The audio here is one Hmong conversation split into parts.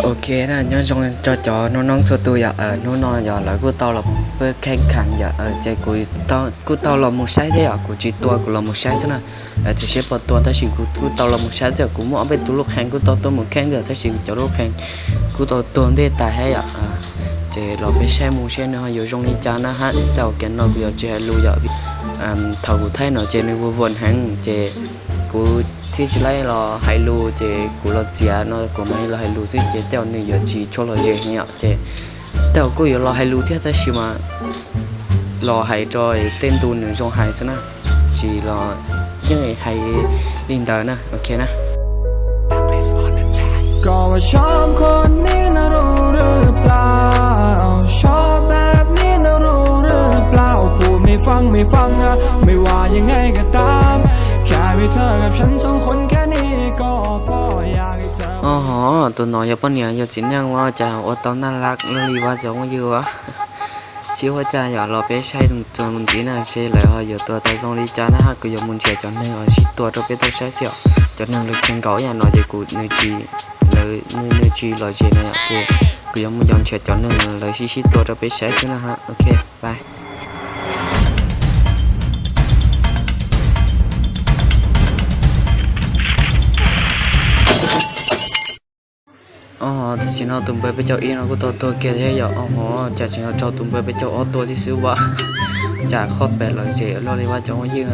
Ok na, nyob zoo rau cov noob noob txhua tus yom. Hnub no yog lawv kuj tau los pab kheeb kheev yom, ces kuv kuj tau los mus saib thiab yom, kuv tsis tua kuv los mus saib xwb na. Tsis siab pom tua tab sis kuv kuj tau los mus saib thiab, kuv muaj ob peb tus lub qhee kuj tau tuaj mus kheeb thiab tab sis kuv cov lub qhee kuj tau tuag ntej tas thiab yom. Ces los peb saib mus seb nws ho yuav zoo li cas na hab. Tau kev no kuv yuav tsis hais lus yom, thaum kuv thaij no ces nws vuag vuag heev ces kuv thiaj tsis laib los hais lus, ces kuv los txiav no kuv mam li los hais lus xwb ces tej zaum nws yuav tsis tshua lom zem heev yom. Ces tej zaum kuj yuav los hais lus thiab tab sis mas los hais rau tej ntu nws zoo hais xwb na, tsis los yeej hais li ntawd na, ok na. Ho, tus no yog poj niam yog txiv neej ua cas ua tau naj laj luaj li ua cov phooj ywg ua. Tsis ua cas yom, los peb saib txuas mus ntxiv na seb lawv ho yuav tua tau zoo li cas na hab. Kuv yuav mus nrhiav cov neeg uas sib tua rau peb tau saib xwb yom. Cov neeg lawv khiav nkaum yam no ces kuv, nws tsis, lawv, nws tsis lom zem no yom, ces kuv yuav mus nrhiav cov neeg lawv sib sib tua rau peb saib xwb na hab. Ok, bye. Ob hov, tam sim no tus npawb peb caug ib no kuj tau tuag kiag thiab yom. Ob hov, cas tseem yog raug tus npawb peb caug ob tua thiab xwb ua. Cas qhov pem lom zem luaj li ua cov phooj ywg.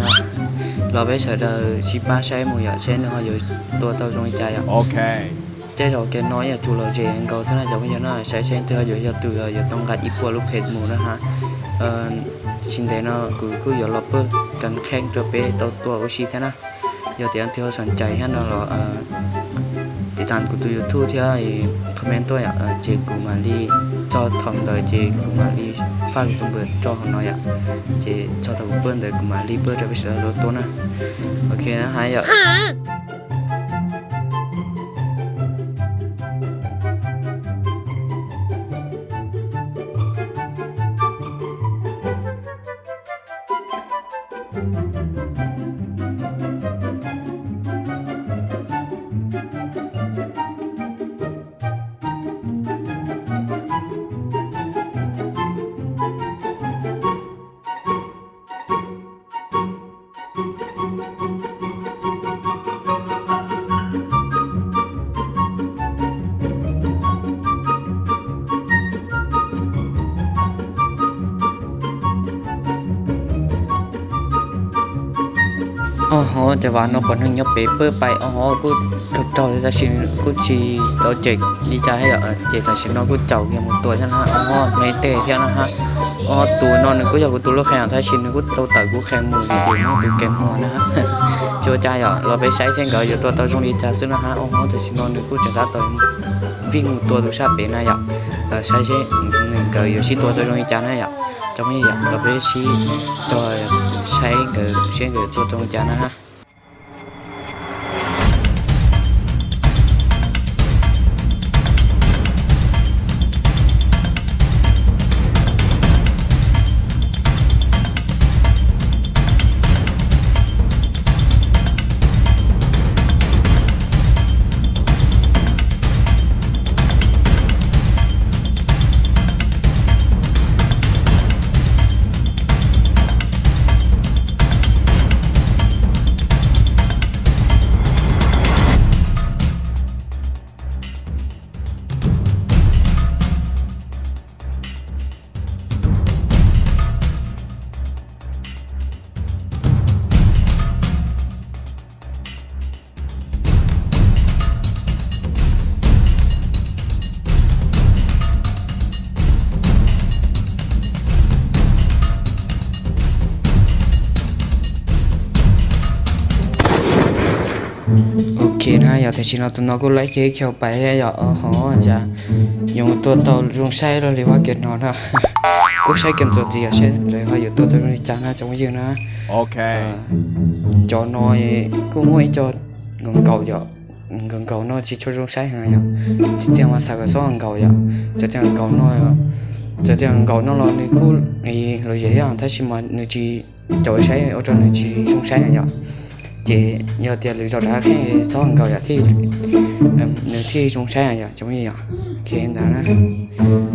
Los peb sawv daws sib pab saib mus yom, saib nws ho yuav tua tau zoo li cas yom. Tej zaum kev no yog tus lom zem nkaus xwb na cov phooj ywg na, saib seb twg ho yuav yog tus yuav tau nqa ib puas lub phem mus na hab. Tsis ntev no kuv kuj yuav los pab kas kheeb rau peb tau tua ua si thiab na. Yog tias twg ho xoom cai thiab no los tiv tas kuv tus YouTube thiab comment tuaj yom, ces kuv mam li txog thaum ntawd ces kuv mam li faj tus npawb rau hauv no yom. Ces txog thaum kuv pab ntawd kuv mam li pab rau peb sawv daws tau tua na. Ok na hab yom. Ob hov, cov vam no pom neeg nyob pem pab pais ob hov kuj raug raug tab sis kuj tsis tau cem li cas thiab yom, ces tam sim no kuj caum yog mus tua thiab na hab. Ob hov, me tej thiab na hab. Ob hov, tus no nws kuj yog kuv tus lub qhee tab sis nws kuj tau tawm kuv qhee mus ces muab tus kev muag na hab. Tsis ua cas yom, los peb saib seb nkawd yuav tua tau zoo li cas xwb na hab. Ob hov, tam sim no nws kuj tseem tab tom vij mus tua tus sab pem na yom. Saib seb nkawd yuav sib tua tau zoo li cas na yom. Cov phooj ywg yom, los peb sib cog saib nkawd seb nkawd yuav tua tau zoo li cas na hab. Ok na yom, tam sim no tus no kuj laib kiag ib khau pais thiab yom. Hov, cas yuav tua tau zoo saib luaj li ua kiag no na. Kuj saib kiag ntxuav ntxiv yom, seb lawv ho yuav tua tau zoo li cas na cov phooj ywg na. Cov no kuj muaj ib co nkaus nkaus yom, nkaus nkaus no tsis tshua zoo saib heev yom. Tsis tiag mas xav kom xob nkaus yom. Cov tiag nkaus no, cov tiag nkaus no los nws kuj lom zem thiab tab sis mas nws tsis, caum saib ua rau nws tsis zoo saib yom. Ces yog tias lwm zaus rov qab qheb txhob nkaus yom, thiaj, nws thiaj zoo saib yom cov phooj ywg yom. Ok ntawd na,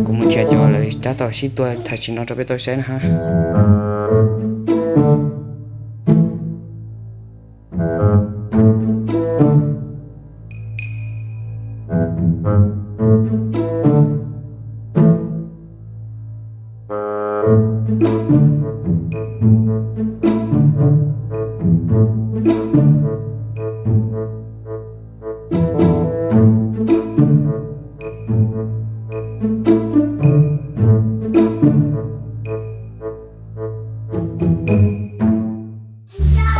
kuv mus nrhiav cov lawv tab tom sib tua tam sim no rau peb tau saib na ha.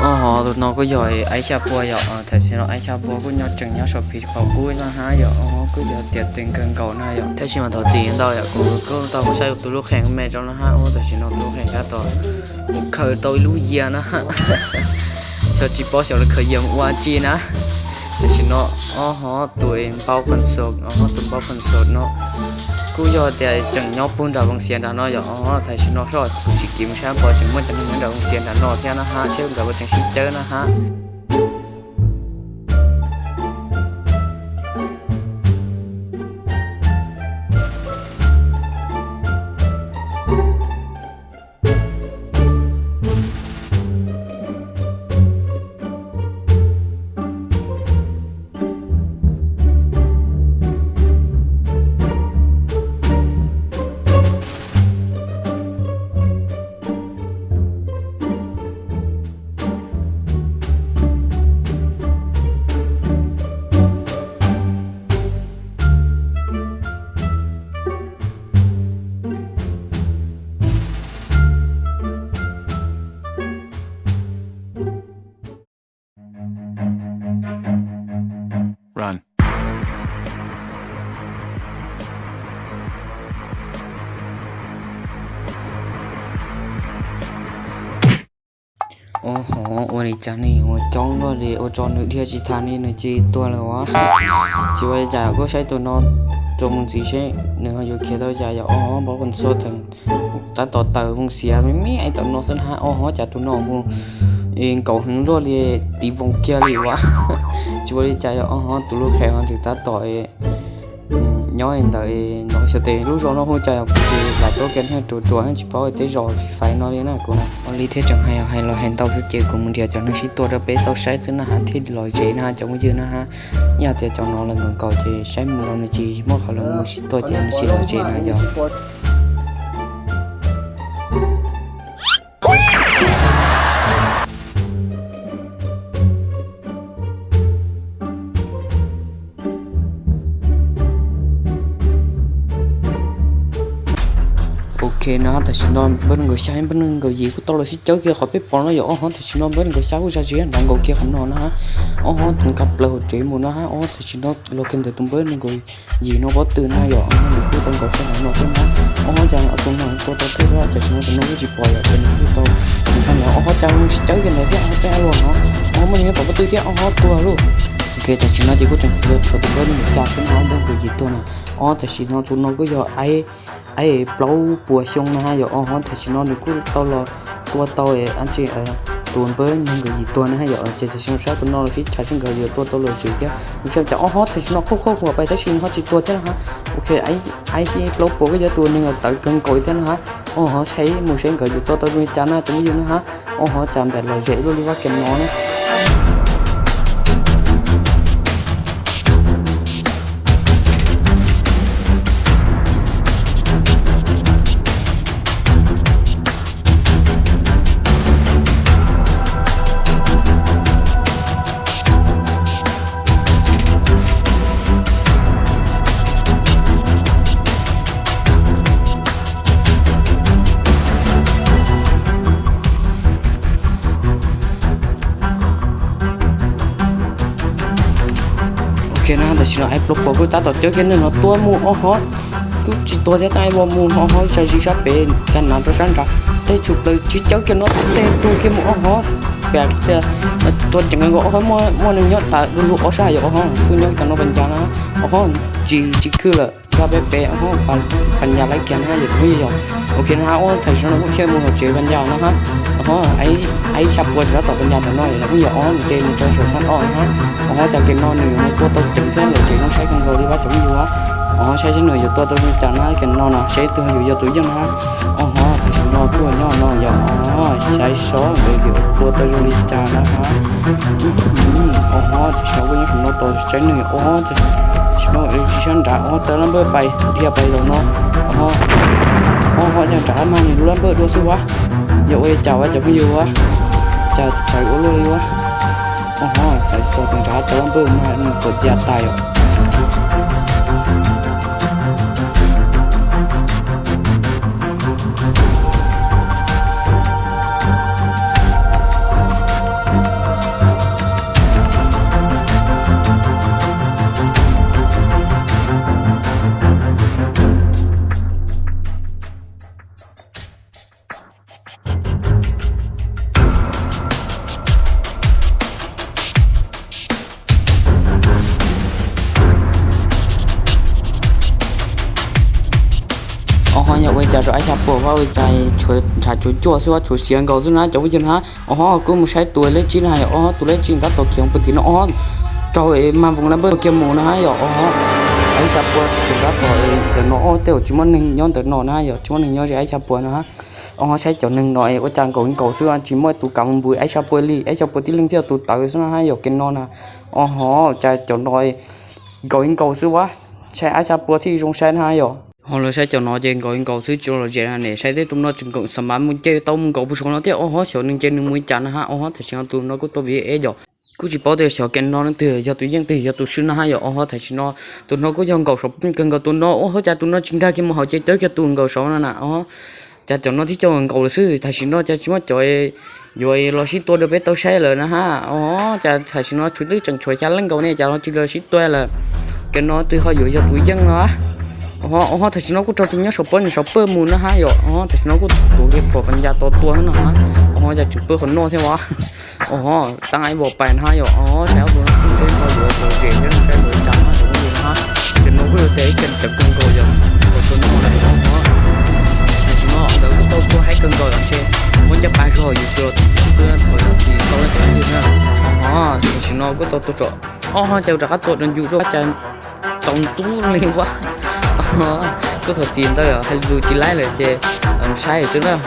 Ob hov tus no kuj yog aib xya pua yom, tam sim no aib xya pua kuj nyob tseem nyob saum phim qhov qub na hab yom, ob hov kuj yog tias tes kawg nkaus na yom. Tab sis mas thov txim ntau yom, kuv kuj tau mus saib tus lub qhee me rau na hab, ua tam sim no tus lub qhee tab tom mus khaws tau ib lub yias na hab. Xyov tsis paub xyov lawv khaws yias mus ua tsi na. Tam sim no ob hov tus npau console, ob hov tus npau console no kuj yog tias tseem nyob puag nram Voos Xias nram no yom, ob hov tam sim no soj kuv tsis kiv mus saib pom tseem muaj cov neeg nyob nram Voos Xias nram no thiab na hab, seb nkawd puas tseem sib cawb na hab. Ob hov ua li cas ne, ua coob luaj li, ua tso nws dhia tsis tas ne nws cia li tuag lawm as. Tsis ua li cas, kuj saib tus no tso mus ntxiv seb nws ho yuav khiav tau li cas yom. Ob hov npau console tab tom tawm Voos Xias me me tam no xwb na hab. Ob hov cas tus no mus nkaum heev luaj li, tiv voos kiag li as. Tsis ua li cas yom, ob hov tus lub qhee ho tseem tab tom nyob ntawd no. Xyov tes lub zos no hu cas yog kuv lam tuaj kiag niag ruam ruam tsis paub teb zos fais no li na kuv na. Ua li thiaj tseem hais hais los hais ntau xwb ces kuv mus nrhiav cov neeg sib tua rau peb tau saib xwb na hab thiaj los zem na hab cov phooj ywg na hab. Yog tias cov no los nkaus nkaus ces saib mus los nws tsis muaj qhov los mus sib tua ces nws tsis los zem na yog. Ok na, tam sim no npawb nees nkaum xya npawb nees nkaum yim kuj tau los sib cawb kiag qhov peb pom no yom. Ob hov tam sim no npawb nees nkaum xya kuj zaj zis nrov nkaus kiag qhov no na hab. Ob hov tus nqa plaws hauv tsev mus na hab. Ob hov tam sim no los kiag ntawm tus npawb nees nkaum yim no pob tw na yom. Nws kuj tau nkaus sab nraud no thiab na. Ob hov cas tus no tua tau thiab, tam sim no tus no kuj tsis pom yom, ces nws kuj tau mus sab nraud. Ob hov cas mus sib cawb kiag ntawd thiab, ob hov cas luag no. Ob hov muaj neeg nyob tom pob tw thiab, ob hov tuag lauj. Ok, tam sim no ces kuj tseem yog tshuav tus npawb nees nkaum xya xwb na, npawb nees nkaum yim tuag na. Ob hov tam sim no tus no kuj yog aib, aib plaub puas xyoo na hab yom. Ob hov tam sim no nws kuj tau los tua tau tus npawb nees nkaum yim tuag na hab yom. Ces tam sim no saib tus no los sib tham seb nkawd yuav tua tau los zem thiab. Nws saib cas ob hov tam sim no qhuj qhuj huam pais tab sis nws ho tsis tuag thiab na hab. Ok, aib plaub puas kuj yog tus neeg uas tawv kawg nkaus thiab na hab. Ob hov saib mus seb nkawd yuav tua tau zoo li cas na cov phooj ywg na hab. Ob hov cas npam los zem luaj li vaj kiag no na. Ok na, tam sim no aib plaub puas kuj tab tom cawb kiag neeg no tuaj mus ob hov. Kuj tsis tuag thiab, tab sis mus ob hov zaj zis sab pem cas nav rau sab nrad, tej tshum plaws sib cawb kiag no tej tuag kiag mus ob hov. Pem tias tua ceev nkaus ob hov, muaj neeg nyob tas du lug ob sab yom. Ob hov kuj nyob tas no pas ncas na, ob hov tsis tsis khwb lawm. Peb peb, o, pas nyas lawv kiag na yom cov phooj ywg yom. Ok na hab, o, tam sim no kuj thiaj mus tom tsev pas nyas no hab. O, ib xya pua tseem tab tom pas nyas ntawm no yom cov phooj ywg, o, ces mus rau saum thab ob na hab. O, cas kem no nws yuav mus tua tau ceev thiab lawm, tseem zoo saib kawg nkaus li vaj cov phooj ywg. O, saib seb nws yuav tua tau zoo li cas na, kem no na saib twg yuav yog tus yeej na hab. O, tam sim no kuj nyob no yom, o, saib seb nws yuav tua tau zoo li cas na hab. O, tam sim no kuj nyob saum no tos saib nws, o, tam sim no tsis sab nrad, o, txawv lab npawj pais dhia pais los no. O, o, cas nrad mas nws lub lab npawj dua xwb ua. Yog ua li cas ua cov phooj ywg ua, cas txawv ua luaj li ua. O, xav tsis txog tias nrad txawv lab npawj mas nws puas cas tas yom. O, ho yog ua li cas rau ib xya pua, ua li cas tshuav ntshav tshuav cuaj xwb, tshuav xiav nkaus xwb na cov phooj ywg na. O, ho kuj mus saib tus lej tsib na yom, o, tus lej tsib tab tom khiav puag tim no, o, raug mas voos lab npawj kiag mus na hab yom. O, ho ib xya pua tus tab tom ntawm no, o, tej zaum tsis muaj neeg nyob ntawm no na yom, tsis muaj neeg nyob ze ib xya pua no hab. O, ho saib cov neeg no ua cas nkaus nkaus xwb, tsis muaj tus kam mus npuv ib xya pua li, ib xya pua tib leeg thiaj tus tawv xwb na hab yom, kem no na. O, ho cas cov no nkaus nkaus xwb ua, saib ib xya pua thiaj zoo saib na hab yom. Ho los saib cov no ces nkaus nkaus xwb tsis los zem na ne, saib tej tus no tseem nkaum xa mav mus ces tau mus nkaus puag saum no thiab. O, ho xyov nws ces nws mus li cas na hab. O, ho tam sim no tus no kuj tuaj vim eb yom. Kuj tsis paub tias xyov kem no leej twg yog tus yeej twg yog tus swb na hab yom. O, ho tam sim no tus no kuj yog nkaus saum kawg nkaus tus no. O, ho cas tus no tsis nkag kiag mus hauv ces cawb kiag tus nkaus saud no na. O, cas cov no tib co nkaus lawm xwb, tam sim no cas tsis muaj cov yuav los sib tua rau peb tau saib lawm na hab. O, cas tam sim no tshuav twb tseem tshuav xya leej nkaus ne, cas los tsis los sib tua lawm. Kem no twg ho yuav yog tus yeej no. O, ho tam sim no kuj raug tus nyob saum pob nws saum pawg mus na hab yom. O, tam sim no kuj tuav kiag phuam pas nyas tos tua xwb no hab. O, ho cas tseem pawg qhov no thiab ua. O, ho taab ib vos pais na hab yom. O, saib ob tug no kuj seb ho yuav los zem thiab saib yuav cas na tus no hab. Ces no kuj yog tias ib kem ceev kawg nkaus yom, tos tua no lawm. O, tam sim no ntawd kuj tau tua haib kawg nkaus yom, ntshe muab caj pas zog yus tsis los thaum yog tsis tau cov twg na. O, tam sim no kuj tau tua tso. O, ho cas rov qab tua rau yus rau cas tau ntub li ua. Kuj thaum txiv ntawd hais lus tsis laib lawm ces saib xwb na.